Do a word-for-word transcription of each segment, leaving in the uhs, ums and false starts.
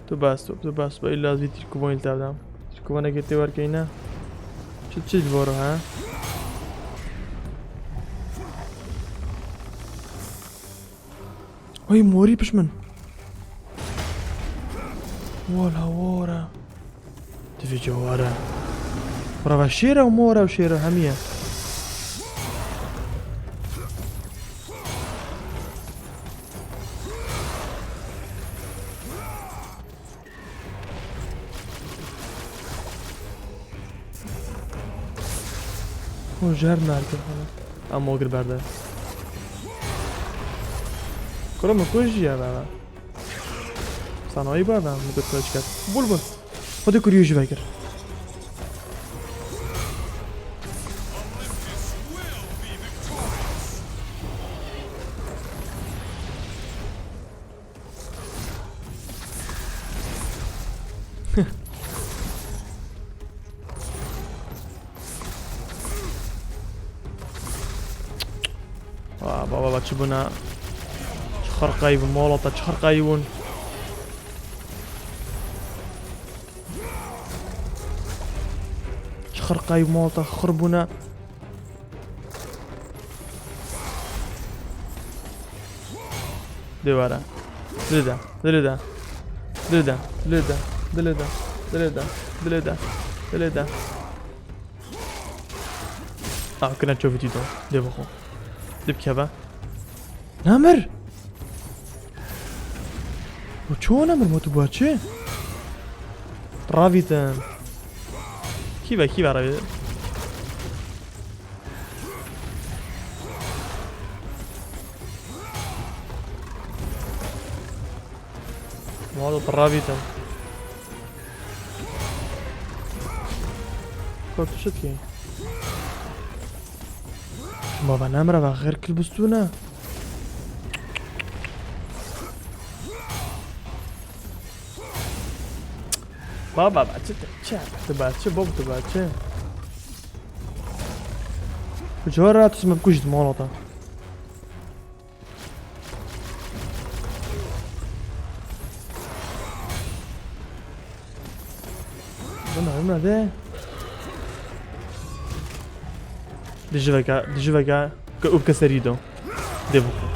Tu bes, tu, tu bes, tu illa ez vî tîrkovanî li te bidem. Tîrkovanekê tê werkeyne. Çi, çi ji voro he? Oy, morî piş min. Wala wara. Divê cewara. Brava şêre û mora û şêre hemiye. Hûn jer nerkin hana. Em ogir berde. Kuro min kujiye baba. Sanayî baba, min tu kuşket. Bul bul. Xwedê kuriyê jî vekir. Wa baba, baba, çi bûna? Çi xirqayî bûn, molota, çi xirqayî bûn? Çi xirqayî molota xir bûne? Dê were. Dilê de, dilê de. Dilê de, dilê de, dilê de, dilê de, dilê de, dilê de. Ah, kine çovîtî do. Dê bixwe. Dê bikeve. Nemir! Bu ço nemir ma tu bu çi? Ravîtin. Kî ve, kî ve ravîtin? Walo ravîtin. Kot şit ki. Şima ve nemre ve xêr kil bistûne. Baba, ba, çi te, çi, tu ba, çi, bob, tu ba, çi? Ji we re tu me bikujî di mala te. Bana ölmedi. Dijiveke, dijiveke ke û ke serî do. Dê bixwe.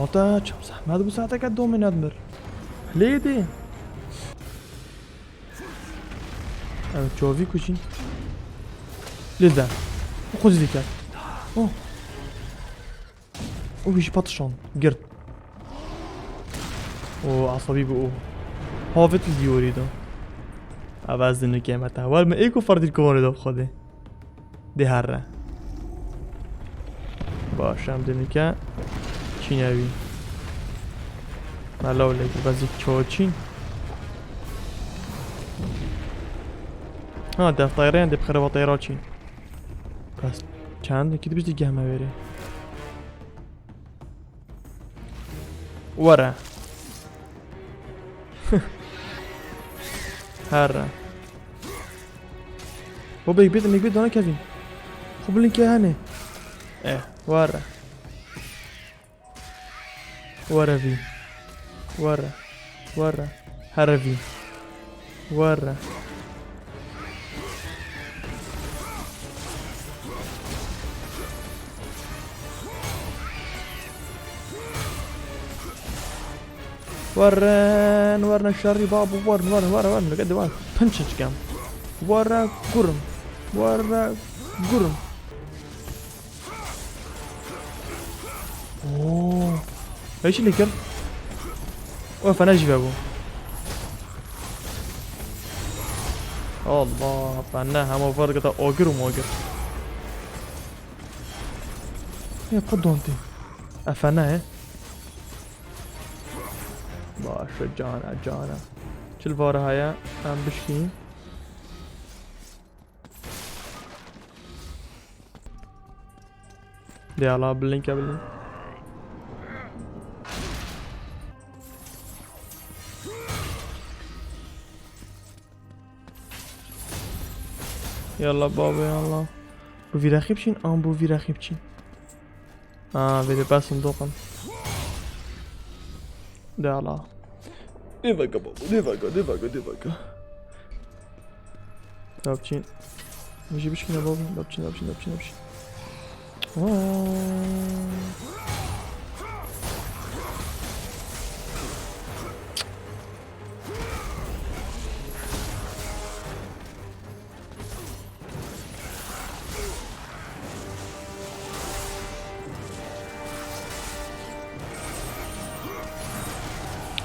Ata, çim zehmet bu saeteke domê nedmir. Lê dê. Ev çovî kujî. Lê de. Bu xwe zî diket. Oh. Û wî jî patişan. Girt. Û asabî bû û. Havit li dîwarî de. Ev ez dinikê me te. Wer me êko ferdî kovanê de bi Xwedê. Dê herre. Baş, em dinike. Çîne wî. Mela û lêk, bezî çoçîn. Ha, deftayreyan dê bixere va teyra çîn. Bes çend? Ki dibîstî gehme wêrê. Were. Herre. Bo bek bêt, mek bêt dana kevîn. Xwe bilinkê hene. Eh, were. Were vî. Were. Were. Here vî. Were. Werin, werin şerî babo, werin, werin, werin, werin. Lê de werin. Pinç çikem. Were gurim. Were gurim. Oo. Eşi lê kir. O fena jî vebû. Allah, fena hema ver gita ogir û mogir. Ê, qe dontî. E fena ye. Baş e, cana, cana. Çil vara heye, em bişkî. Dê ala bilin ke bilin. Yallah baba yallah. Bu vîrexî biçîn, an bu vîrexî biçîn. Ha, vê de besin doqin. De ala. Devagar babo, devagar, devagar, devagar. Dabçîn. Min jî bişkîne babo. Dabçîn, dabçîn, dabçîn, dabçîn. Aa.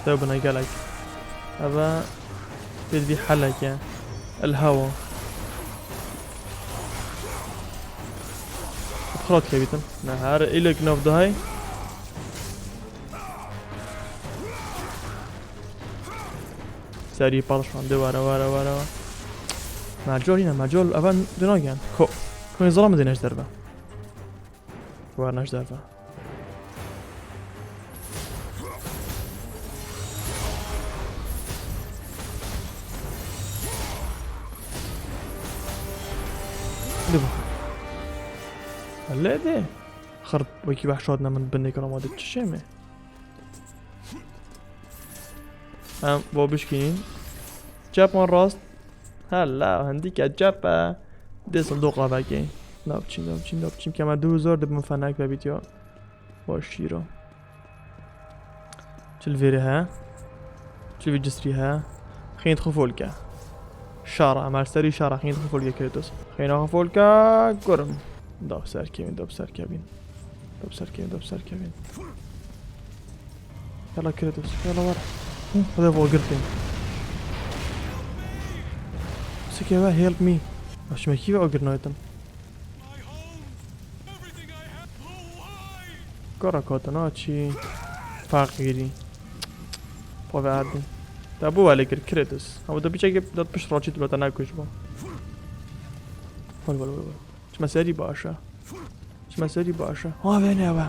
Ew bine gelek. Eve pêdivî helek e. El hewa. Xira dikevîtin. Ne her îlek nav dihey. Serî pal şande were, were, were, were. Mercol yine, mercol, eve dinagen. Ko. Ko zalam dê neş derve. Were neş derve. Hadi bakalım. Halledi. Xırp, wekî behşat ne min binê kir ama de çi şey mi? Em bo bişkînin. Çep an rast. Hela, hindîke çep e. Dê sindoqa vekê. Nabçîn, nabçîn, nabçîn. Keme du hezar dibim fenek ve bîtiya. Wa şîro. Çil vêrê he. Çil vî cisrî he. Xênt xwe folke. Şara, em her serî şara xênt xwe folke Kratos. Xêna xwe folke, kurim. Dab serkevin, dab serkevin. Dab serkevin, dab serkevin. Yala Kratos, yala were. Hı, hadi bu agir pê. Sikeve, help me. Aşmekî ve agir naytim. Kara katına çi? Fakirî. Paverdin. Da bu vale kir Kratos. Ama da bir çekip da pişt raçit bata ne kuş bu. Val, val, val, val. Çima serî başa. Çima serî başa. Ha, ve ne ve?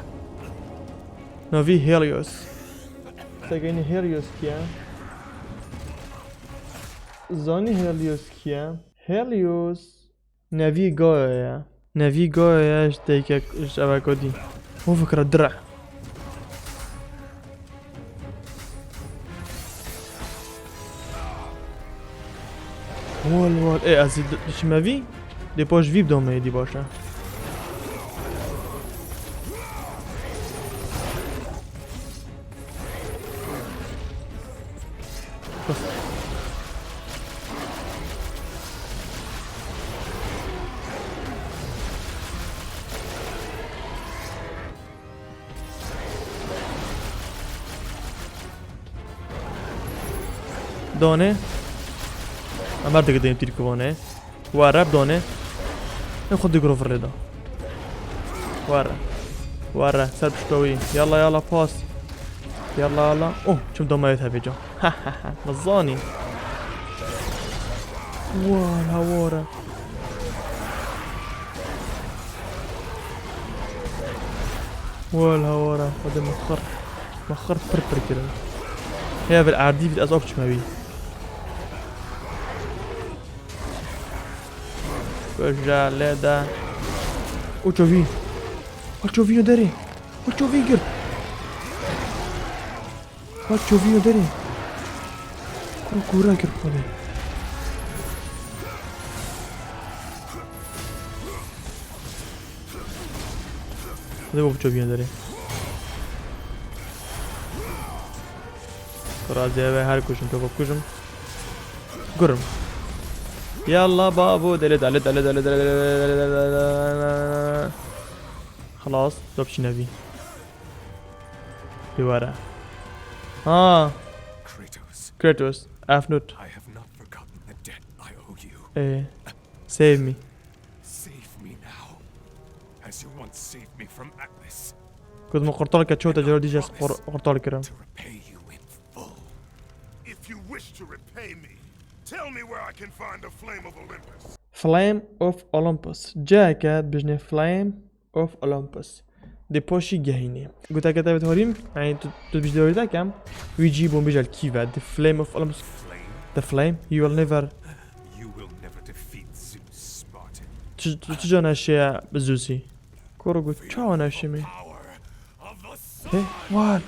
Navi Helios. Segeni Helios kiye? Zani Helios kiye? Helios. Nevî Gaia ye. Nevî Gaia ye, ji teyke, ji eveka dî. O fikra dire. Wal, wal. Ê, ez ê di-, diçime vî? Dê paş vî bidome êdî baş e. Done. Em her dikidin tîrkivane. Were, done. Em xwe digro virê da. Were. Were, ser pişka wî. Yalla, yalla, pas. Yalla, yalla. Oh, çim dama yê tevê ca. Nizanî. Wal, hawara. Wal, hawara. Hadi mexir. Mexir pir pir kirin. Heya bir erdî bir ez ok çime wî. Goja lê de. O çovî. O çovî derê. O çovî gir. O çovî derê. Kuru kura gir xwedê. Hadi bu çovî derê. Razî eve her kujim, topa kujim. Gurim. Yalla babo, dele, dele, dele. Xelas, top çînevî. Duvara. Ha. Kratos. Kratos, Afnut. I have not forgotten the debt I owe you. Eh, save me. Save me now, as you once saved me from Atlas. Got min qurtar ke çota cera dî ez qur-, qurtar kirim. To repay you in full. If you wish to repay me, tell me where I can find the Flame of Olympus. Flame of Olympus. Ciheke bijne Flame of Olympus. Dê paşî gehînê. Goteke te vê horîm, yani tu, tu bijde horî dekem. Wî cî bombî jel kî ve. The Flame of Olympus. Flame? The Flame? You will never. You will never defeat Zeus, Spartan. Tu, tu, tu can eşeya Zeusî. Koro got, çawa neşimî? He, var.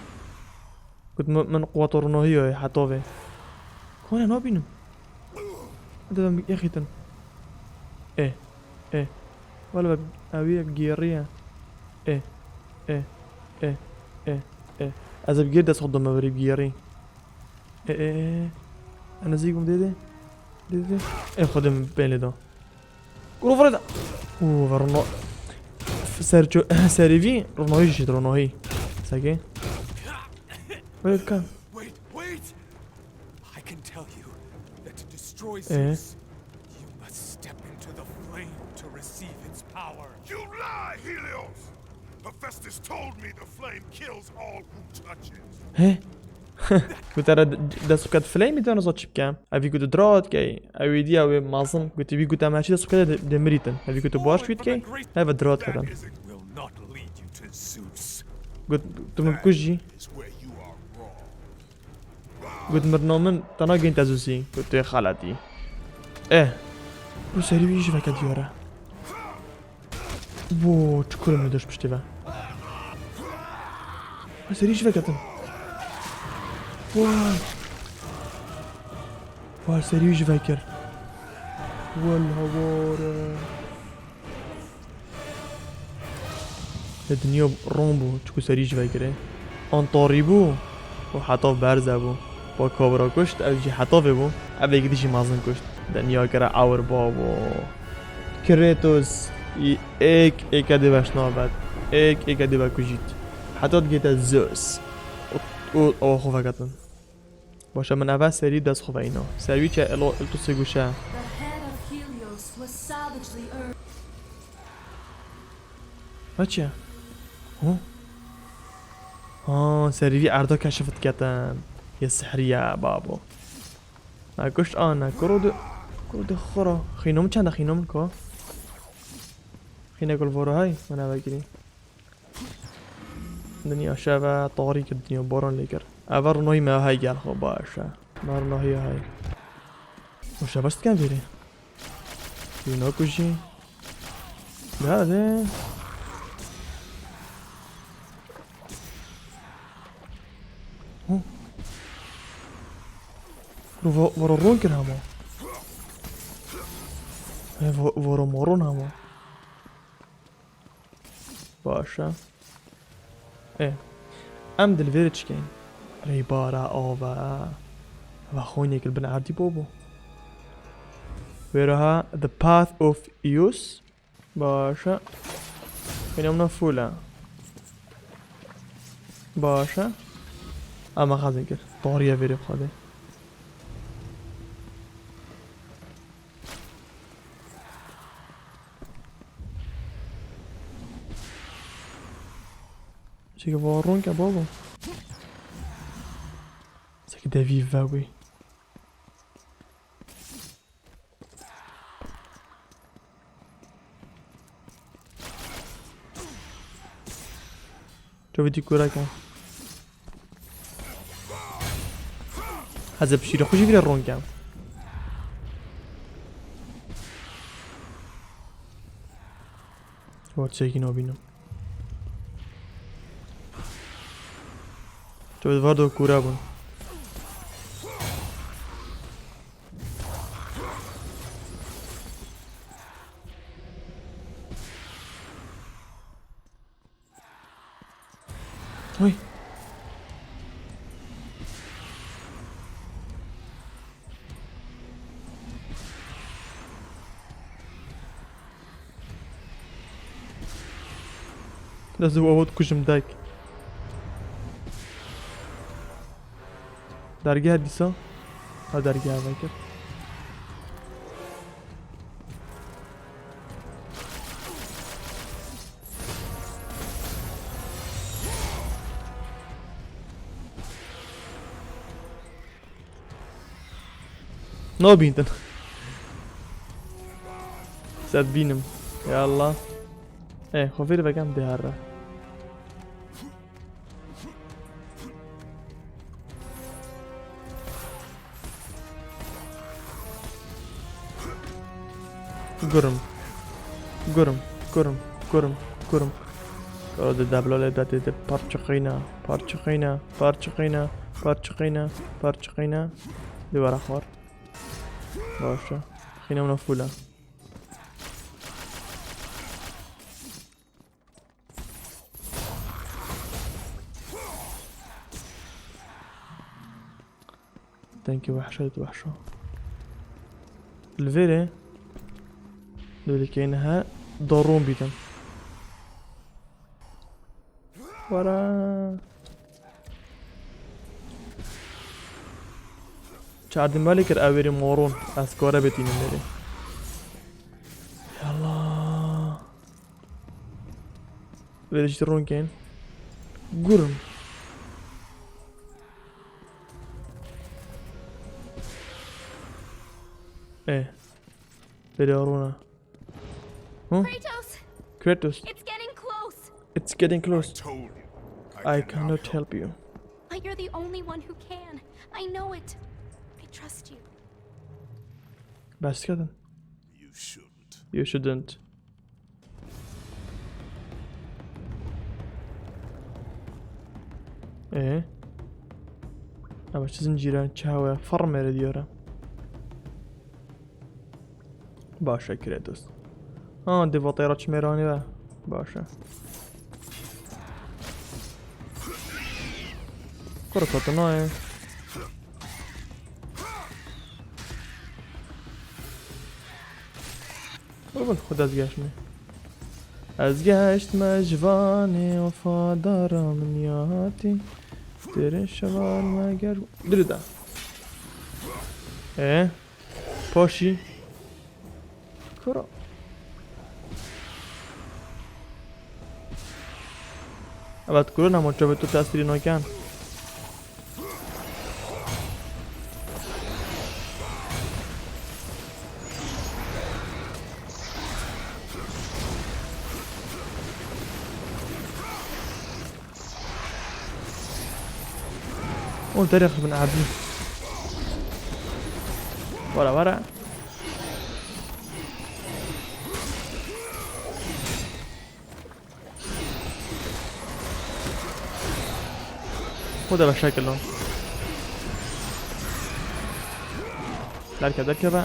Got min, min quweta ronahî ye, heta vê. Hone nabînim. Hadi ben yexîtin. E, e. Wala be, ew ê bi gêrî ye. E, e, e, e, e. Ez ê bi gêrî dest xwe dome berî bi gêrî. E, e, e, e. Ez nêzîk bûm dê dê. Dê dê. E, Xwedê min pê lê da. Kuro vore da. Oo, ve rono-, serço-, serî vî ronahî jî, ronahî. Seke. Wait, kan. Wait, wait! I can tell you that to destroy Eh? Zeus, you must step into the flame to receive its power. You lie, Helios! Hephaestus told me the flame kills all who touch it. He? Ku te re d-, dest xwe ket flamî, te niza çi bike? Evî ku tu dira dikey, ew êdî ew ê mezin, ku tu vî ku te merçî dest xwe kete de, de mirîtin. Evî ku tu baş wî dikey, heve dira diketin. That is, it will not lead you to Zeus. Got, tu min bikujî. Is where you are wrong. Got, mirina min te nagihîn te Zeusî, ku tu yê xeletî. Eh. Ku serî wî jî veke diyar e. Wo, çi kurê min dişt piştî ve. Vay, serî jî veketin. Vay. Vay, serî jî vekir. Wela ware. Lê dinya ron bû, çiku serî jî vekirê. An tarî bû û heta berze bû. Wa Cobra kuşt, ev jî heta vê bû. Ev êk dî jî mezin kuşt. Dinya kire ewr babo. Kratos î êk êke dê veşnabet. Êk êke dê vekujît. Heta digête Zeus. Û, û, û xwe veketin. Baş e, min eve serî dest xwe veyna. Serî çe elo, el tu sê guşe. The head of Helios was savagely earned. Ve çi? Hu? Ha, serî vî erda keşif diketin. Yê sihriye babo. Na kuş a, na kuro de, kuro de xora. Xîno min çend e, xîno min ko? Xîne gul voro hay, min eve girî. Dinya şev e, tarî kir dinya, baran lê kir. Eve ronahî me hay gel xwe baş e. Me ronahî hay. Û şebaş diken vêrê. Wî nakujî. Hadi. Hu. Ro va-, varo ron kir hema. He, va-, varo moron hema. Baş e. Ê. Em dilvêrê çikeyin. Rêbara ava. Ava xwînê kir bin erdî bobo. Wêra ha The Path of Eos. Baş e. Xwîna min full e. Baş e. Ama xezin kir. Tariye vêrê xwedê. Çêke va ronke babo. Seke devî ve wê. Çavê dî kureke. Heze pişîrê xwe jî vîre ronke. Wa çekî nabînim. Çavê di var do kûre bûn. Oy. Lazim avot kujim dayk. Dergeh dîsa. Ha, dergeh vekir. Nabîntin. Ser bînim. Ya Allah. Ê, xwe vêr vekem dê herre. Gurim. Gurim, gurim, gurim, gurim. Karo de debla lê de de parçiqîna, parçiqîna, parçiqîna, Parçiqîne, parçiqîne. Dîwara xwar. Baş e. Xîna min fûl e. Denkê wehşet wehşa. Li vêrê. Li vêrê keyne he. Darûn bîtin. Wara. Çardin balê kir ew êrî moron. Ez kare betînim êrî. Yallah. Vê de jî rûn kên. Gurim. Ê. Vê de rûna. Hı? Kratos, Kratos. It's getting close. It's getting close. Told you. I cannot help you. But you're the only one who can. I know it. I trust you. Bes kedin. You shouldn't. You shouldn't. Ee? Ama çi zincîre, çi hewe, fermere diyara. Baş e, Kratos. Ha, dê vateyra çi mêranî be. Baş e. Kuro kotuna ye. Bol bol xwe dest geştme. Ez geştme ji vanê wefadara min ya hatî. Têrê şevan me ger. Diri da. E? Paşî. Kuro. Evet, kuro, na moço ve tu tesirî noken. Oğlum, derek bin abi. Vara, vara. Xwe de veşekilo. Derke, derke be.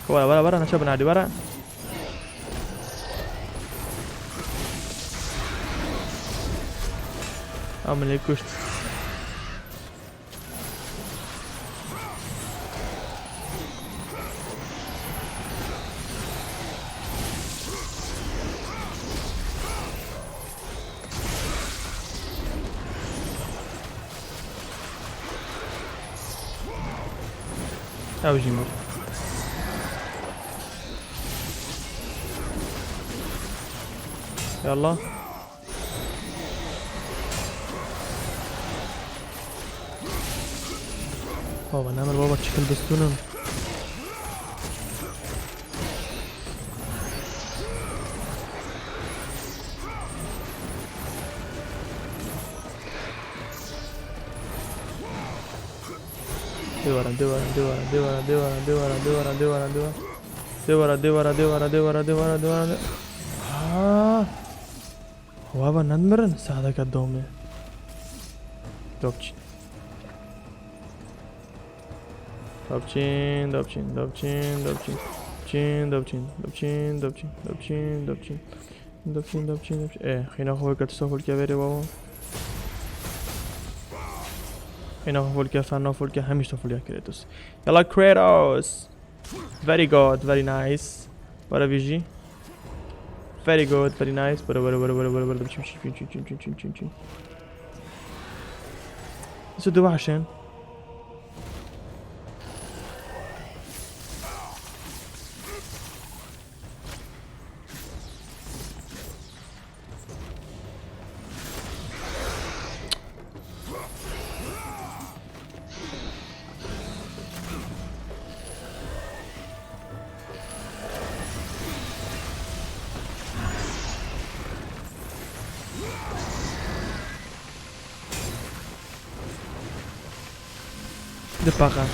Wara, wara, wara, neşe binadî, wara. Amine kuşt. Ew jî mir. Yallah. Baba, nemir baba, çikil bistûnim. Dê were, dê were, dê were, dê were, dê were, dê were, dê were, dê were, dê were. Dê were, dê were, dê were, dê were, dê were, dê were, dê. Ha. Wa va nedmirin, sadeke domê. Dopçin. Dopçin, dopçin, dopçin, dopçin. Çin, dopçin, dopçin, dopçin, dopçin, dopçin. Dopçin, dopçin, dopçin. E, xîna xwe ke tu soful ke verê wawa. Xîna xwe ful ke, ferna ful ke, hemiş soful ya Kratos. Yalla Kratos. Very good, very nice. Wara vî jî. Very good, very nice. Wara, wara, wara, wara, wara, wara. Çim, çim, çim. Îşte du wahşên. Dipaqa.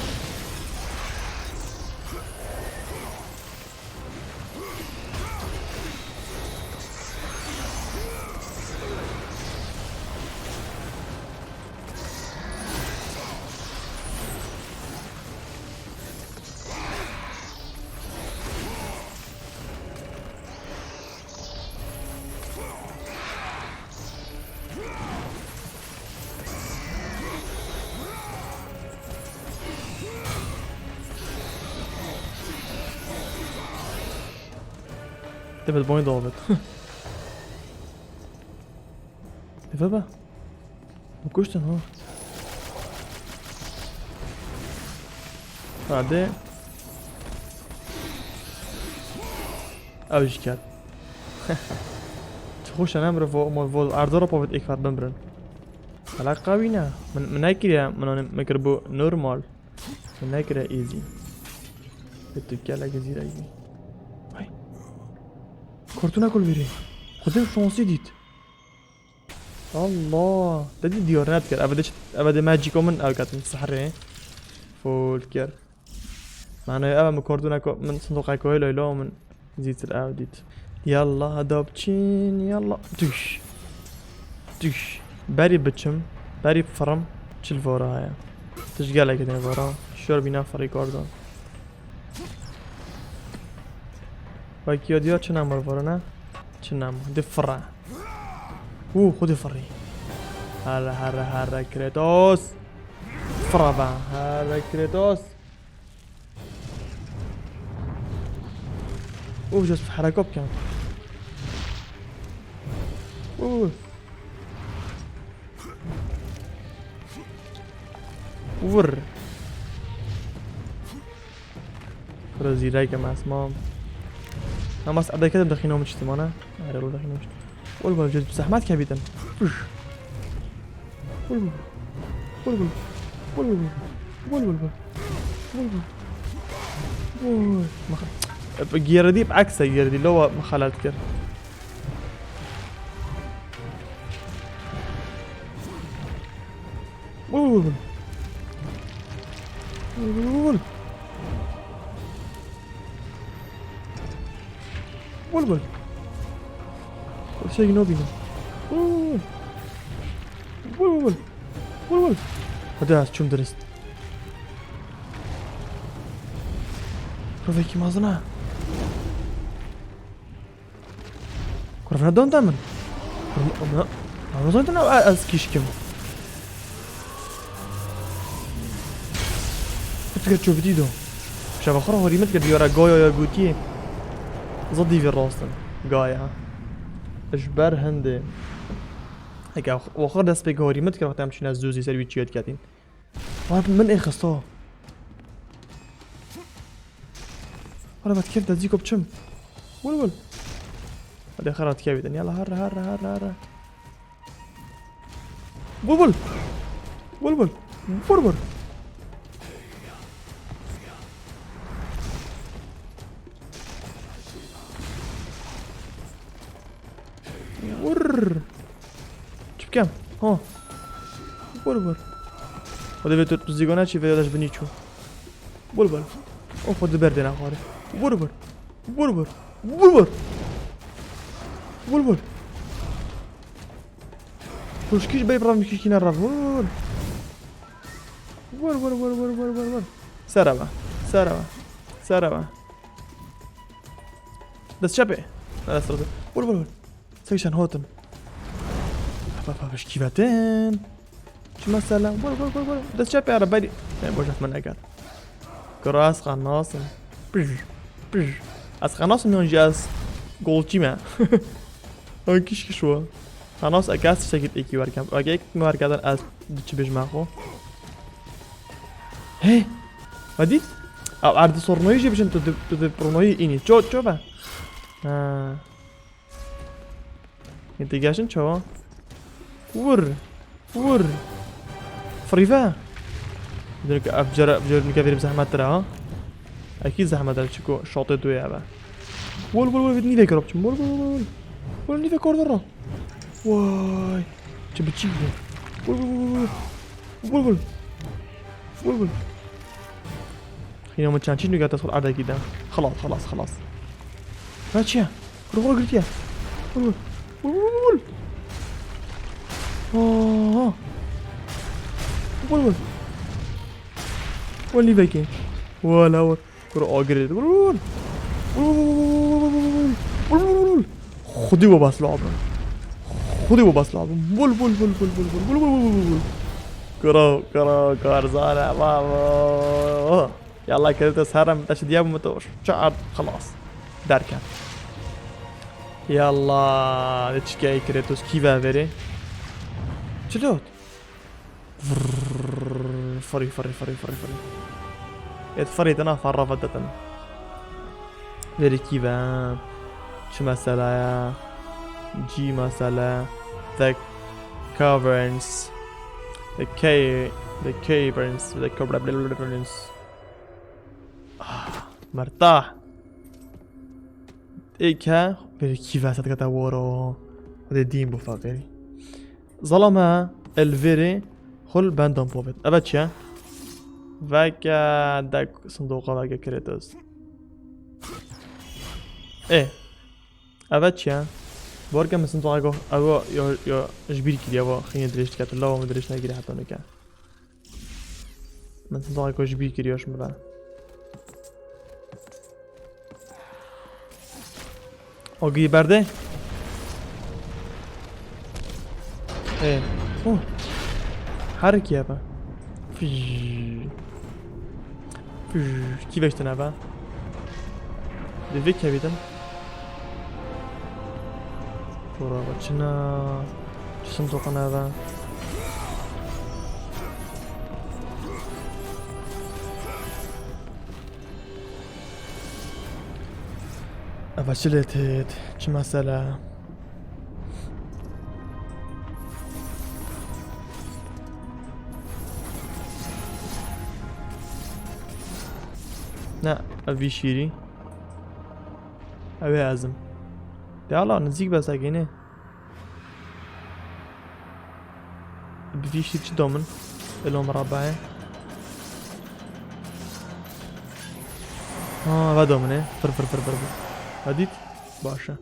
David Boyd David. Eve be. Bu kuştun ha. Hadi. Ew jî ket. Çi xweş e, ne mirov vo, mo-, vo, erdo re povit êk vat bimrin. Hela qawî ne. Min, min nekiriye, min, min kir bû normal. Min nekire easy. Bi tu gelek zîrek bî. Ay. Kartona kul verê. Xwedê şansî dît. Allah. Te dî diyar nedikir. Eve de çi-, eve de magico min ew ketin sehrê. Full kir. Mane eve min kartona ko-, min sindoqa koylo lo min. Zîtir ew dît. Yallah, da biçin, yallah. Tüş. Tüş. Berî biçim, berî firim, çil vora heye. Tij gelekê dê vora. Şor bîna firî kardo. Wekî ya diya çi namar vora ne? Çi nama? Di fire. Û xwe di firî. Here, here, here, Kratos. Fire be. Here, Kratos. Uf, just hereka bikin. Uf. Vur. Kuro zîrek em esma. Em bas erdeke dem dexîna min çi timane. Ere lo dexîna min çi. Wol wol, cid zehmet kebîtin. Puş. Wol wol. Wol wol. Wol wol. Wol wol. Wol wol. Wol. Maxa-, e, girdî bi ekse girdî, lowa mixalet kir. Wol wol wol. Wol wol wol. Wol wol. Wol şey nobîne. Wol wol. Wol wol wol. Wol wol. Hadi az çum dirist. Rovekî mazina. Kurvina donda min. Kurvina, kurvina, kurvina donda ez kişkim. Kutu çöpütî do. Şeva xora horî min kir diyara gaya ya gotiye. Zidî vê rastin. Gaya. Ji ber hindê. Eke we xwe dest pê horî min kir, wexta em çîne zûzî ser wî çiyet ketin. Wat min ê xisto. Wala vat kêf dezî ko biçim. Wil wil. Hadi xera dikevîtin. Yala herre herre herre herre. Wil wil. Wil wil. Vur vur. Vur. Çi bikem? Ha. Vur vur. Hadi ve tut zigona çi ve yaş bini çu. Vur vur. O xwedi berdêne xwarê. Vur vur. Vur vur. Vur vur. Vur vur. Tuşkî ji bey pravmişkî şkîne rav. Vur. Vur vur vur vur vur vur vur. Serava. Serava. Serava. Dest çepê. Dest rastê. Vur vur vur. Sekşen hotin. Hapa hapa şkîvetin. Çi mesela? Vur vur vur vur. Dest çepê ara beri. Ne boşat min eger. Kira ez xanasim. Pij. Pij. Ez xanasim yan jî ez golçî me. Ew kişkiş wa. Xanas eke ez tiştekî pêkî werkem. Eke yek me werkerdin ez diçi bêjme xwe. Hey! Vedît? Ew erdî sornoyî jî bijin tu di, tu di pronoyî înî. Ço, ço be? Ha. Yê tê geşin çawa? Vur! Vur! Firîve! Dûnke ev cara, ev cara dûnke verî zehmet tira ha. Ekî zehmet e çiko şatê tu ye eve. Wol wol wol nîve kar biçim. Wol wol wol wol. Wol nîve kar dara. Vay. Çi biçîk bû. Wol wol wol wol. Wol wol. Wol wol. Xîna min çend çî nûgete sol erdekî de. Xelas, xelas, xelas. Ha çi ye? Kuro xwe girtiye. Wol wol. Wol wol wol wol. Aa. Wol wol. Wol nîvekê. Wol ha wol. Kuro agirê. Wol wol. Wol wol wol wol. Xwedî we bas labim. Xwedî we bas labim. Wol wol wol wol. Wol wol wol wol. Kuro, kuro, karzane. Baba. Yallah, kete serem, te şi diye mi to çar, xelas. Derken. Yallah, ne çikayê Kratos kî ve verê? Çilot. Vrrr, fırı, fırı, fırı, fırı, fırı. Et fırı dana farra vadatan. Verê kî ve? Çi mesela ya? G mesela. The Caverns. The K, the Caverns, the Caverns. Ah, merta. Êke, verê kî ve sedkete woro. Hadi dîn bu fakirî. Zalame el verê xul bendon povet. Eve çi ye? Veke dek sindoqa veke Kratos. Ê. Eve çi ye? Borge min sindoqa go, evo yo, yo, ji bîr kiriye, evo xînê dirêj dike, tu lawa min dirêj negire heta nike. Min sindoqa go ji bîr kiriye, ji min ve. Ogî berdê. Ê. Oh. Her ki yapar. Fij. Fij. Kî veştin eve? Divê kevîtin. Tora çina. Çi sindoqan eve? Eva çi lê têt? Çi mesele? Ne, ev vî şîrî. Ew ê ezim. De ala nizîk be sekîne. Bi vî şîr çi domin? Elo mirabaye. Ha, ve domine. Fır fır fır fır fır. Hadît. Başa.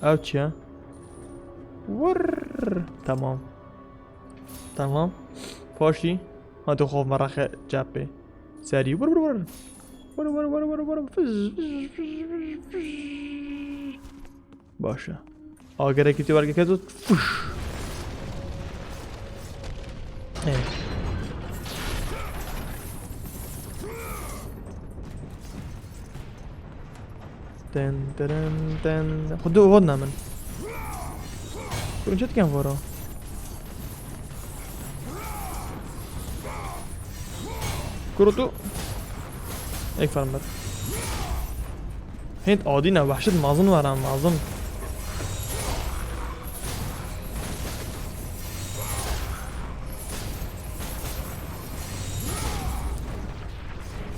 Ev çi ya? Vırr. Tamam. Tamam. Paşî. Hadi xov meraxe cepê. Serî. Vır vır vır. Vır vır vır vır vır. Fız, fız, fız, fız, fız. Baş e. Agerekî tu wergeke tu. Fuş. Ê. Ten, teren, ten. Xwe du hod ne min. Kurun çet ken voro. Kuro tu. Ek farmer. Hint adî ne, vehşet mazin were mazin.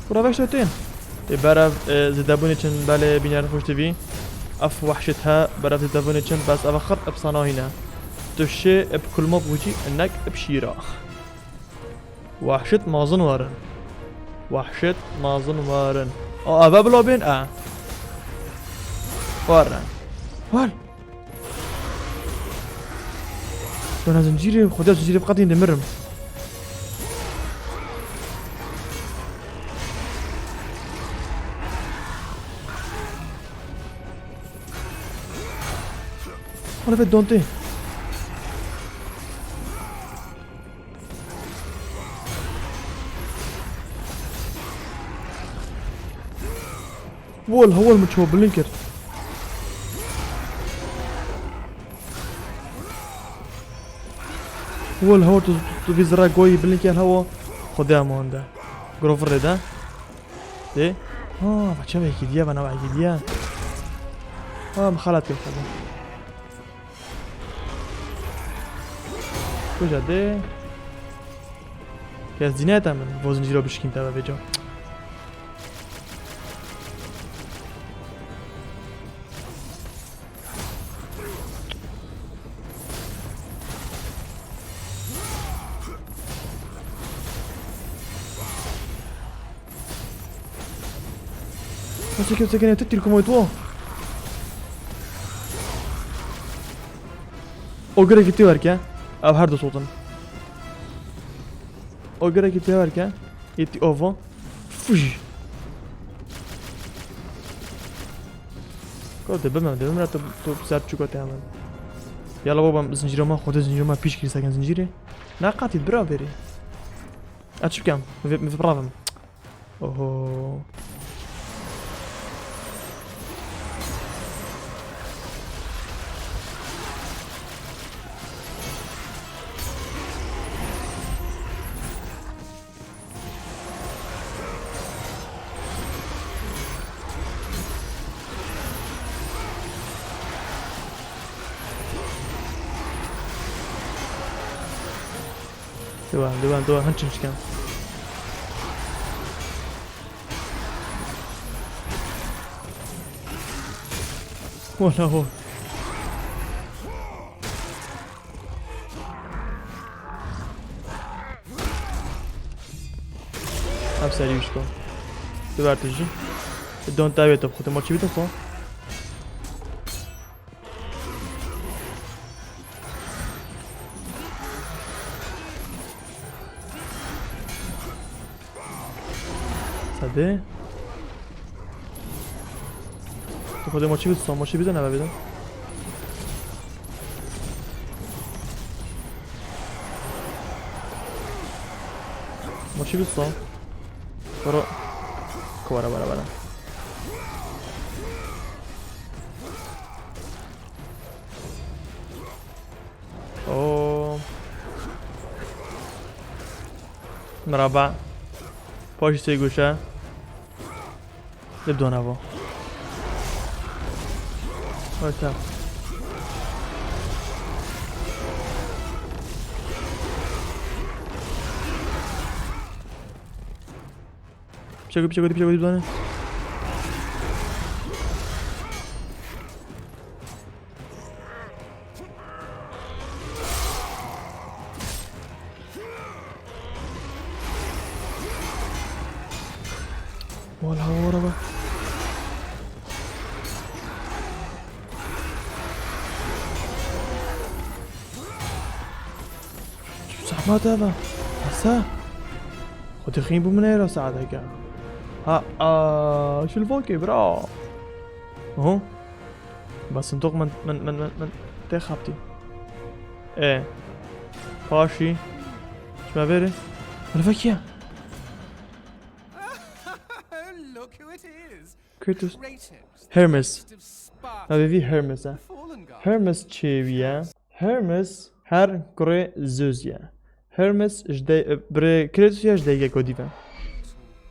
Kura vehşet tên. Ê berev, e, zêdebûnê çin belê bîner xweş divî. Ev vehşet he, berev zêdebûnê çin, bes ev xir ib sanahî ne. Tu şê ib kulma bûcî, nek ib şîra. Wahşet mazin warin. Wahşet mazin warin. A, eve bila bên, a. Warin. War. Dona zincîrê, xwedê zincîrê biqetîn dimirim. Wala ve donte. Wol, hewol min çawa bilind kir. Wol, hewol tu, tu vî zira goyî bilind kir hewo. Xwedê amande. Grover rê de. Dê. Ha, va çavekî diye, va navekî diye. Ha, min xelat kir xwedê. Kuja dê. Kes dîne te min. Vo zincîro bişkîn te ve vêca. Nasıl kimse gene tut tilkumayı tuo. O göre gitti verke. Ev her du sotin. O göre gitti verke. Gitti ovo. Fuj. Ko de bimem, de bimem tu, tu ser çuko te hemen. Yala babam zinciroma, xwedê zinciroma pîş kir seken zincirê. Ne qatî bira verî. Açık yan, mi, mi pravim. Oho. Devam, devam, devam. Hadi çıkmışken. Wala ho. Hep serî wişko. Diber tu jî. Don tavê tu xwe, tu maçî bî tu xwe. Sedê. Tu xwedê maçî bî tu xwe, maçî bî tu nebe bî tu. Maçî bî tu xwe. Wara. Wara, wara, wara. Oo. Merhaba. Paşî sê goşe. Lib dona bo. Orta. Piçeko, piçeko, piçeko, piçeko. Wala wara be. Zehmet e be. Hesa. Xwedî xîn bû min ê ra saeteke. Ha, a, şilvokê bira. Oho. Bas sindoq min, min, min, min, min tê xaptî. Ê. Paşî. Çima vêrê? Mirive kî ye? Look who it is. Kratos. Kratos. Hermes. First of Sparta. Navê vî Hermes e. Fallen god. Hermes çêwî ye. Hermes her kurê Zeus ye. Hermes ji dey-, birê Kratos ye, ji deygê godî ve.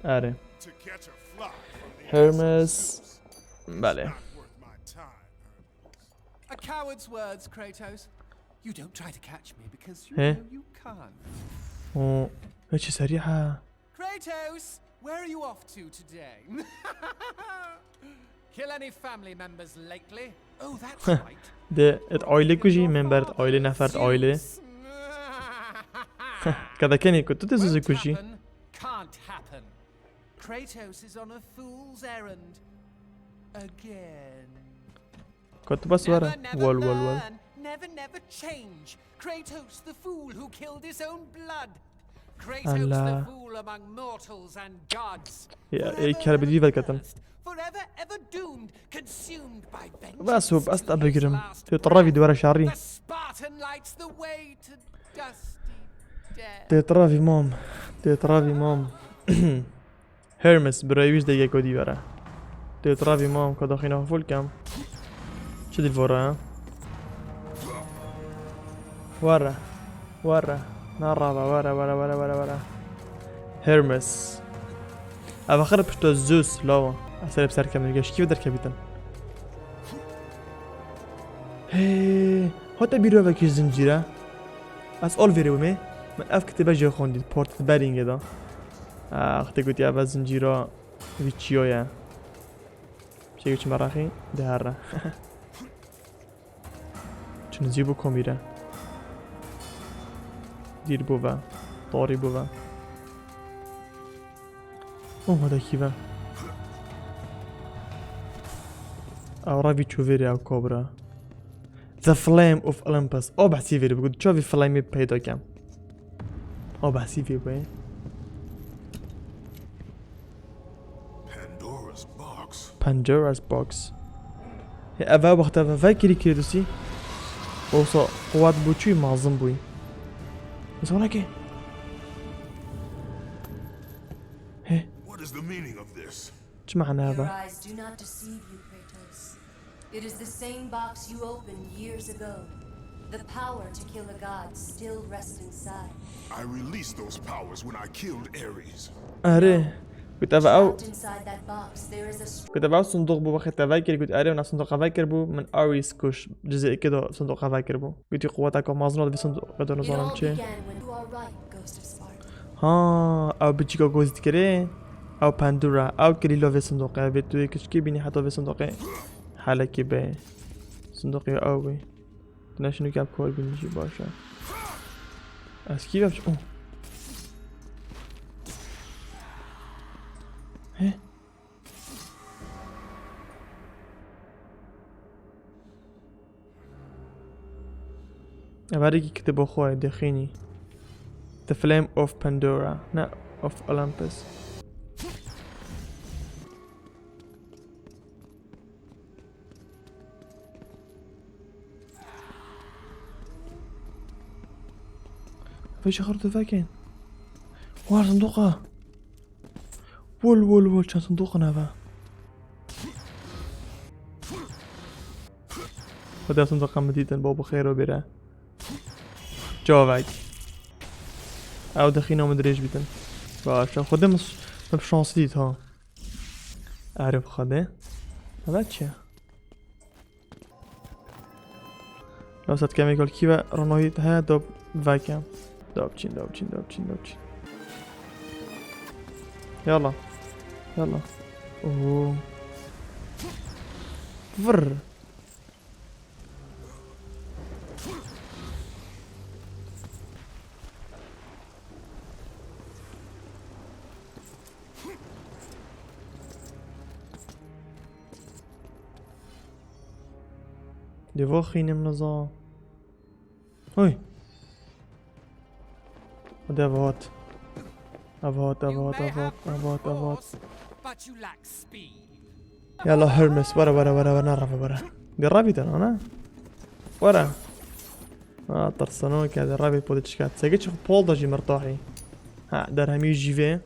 Erê. To catch a fly from the Hermes. Belê. Not worth my time. A coward's words, Kratos. You don't try to catch me because you He? Know you can't. O, hiç serî ha. Kratos, where are you off to today? Kill any family members lately? Oh, that's right. De et aile kujî, member et aile, nefer et aile. Suits. Kada kenî ku tu de Won't zuzu kujî. Happen. Can't happen. Kratos is on a fool's errand. Again. Kot bas were. Never, never Wol, wol, wol. Learn. Never, never change. Kratos, the fool who killed his own blood. Kratos, Allah. The fool among mortals and gods. Ya, forever e, kar bidî ever velketin. Cursed, forever ever doomed, consumed by vengeance. Bas û bas da bigirim. Tê travî duvara şarî. The Spartan lights the way to dusty death. Tê travî mam. Tê travî mam. Hermes, birayê wî ji deygê godî were. Tê travî mam, ka daxîna xwe fol kem. Çi dil vore, ha? Were. Were. Na rava, were, were, were, were, were. Hermes. Ev axir pişta Zeus, lawa. Ez serê bi ser kem, nîge şikî ve derkevîtin. Hey, hate bîra vekî zincîre. Ez al vêrê wimê. Min ev kitêbe jê xwendî, Port of Beringê de. Ax, te gotî ev zincîra vî çiyo ye. Şey çi meraqî, de herre. Çi nizî bû komîre. Dîr bû ve. Tarî bû ve. Oh, hada kî ve. Ew revî çû vêrê ew kobra. The Flame of Olympus. O behsî vê bû. Çavi Flame'ê peyda kem. O behsî vê bû. Pandora's box. Pandora's box. He, ev ev wexta ve vekirî Kratosî. Olsa quwet bû çûyî mazin bûyî. Mesela ki. He. What is the meaning of this? Çi mehna Your eve? Eyes do not deceive you, Kratos. It is the same box you opened years ago. The power to kill a god still rests inside. I released those powers when I killed Ares. Erê. Got ev ew. Trapped inside that box, there is a str- Got ev ew sindoq bû, wextê te vekir, got erê, na sindoq vekir bû, min Ares kuş. Cizê iki de sindoq vekir bû. Gotî quweta ku mazin o, di vî sindoqê de It nizanim all çi. Began when you are right, Ghost Ha, ew biçîka ku ez dikirê, ew Pandora, ew kirî la vê sindoqê, vê tu yê kiçikê bînî heta vê sindoqê. Helekê be. Sindoqê ew bê. Tu neşinû ke ev kar bînî jî baş e. Ez kî ve biçim? Oh. Hê? Ev her yekî kitêba xwe ye, dixwînî. The Flame of Pandora, ne of Olympus. Vê çi xirtûfek in? War sindoqa. Wol, wol, wol, çend sindoq in eve. Xwedê sindoqa min dîtin, bo bi xêr ve bêre. Çavek. Ew dixîna min dirêj bîtin. Baş e. Xwedê min s-, min bi şansî dît ha. Erê bi Xwedê. Eve çi ye? Lewsa dikemê gel kî ve ronahî heye, da veke. Da biçîn, da biçîn, da biçîn, da biçîn. Yala. Yala. Oo. Vır. Dê va xînim niza. Oy. Hadi ev hat. Ev hat, ev hat, ev hat, ev hat, ev hat. But you lack speed. Yala Hermes, were, were, were, were, nereve, were. Dê revî te, ne? Were. Ha, tirseno ke dê revî podê çikat. Sege çi pol da jî mirtahî. Ha, derhemî jî vê.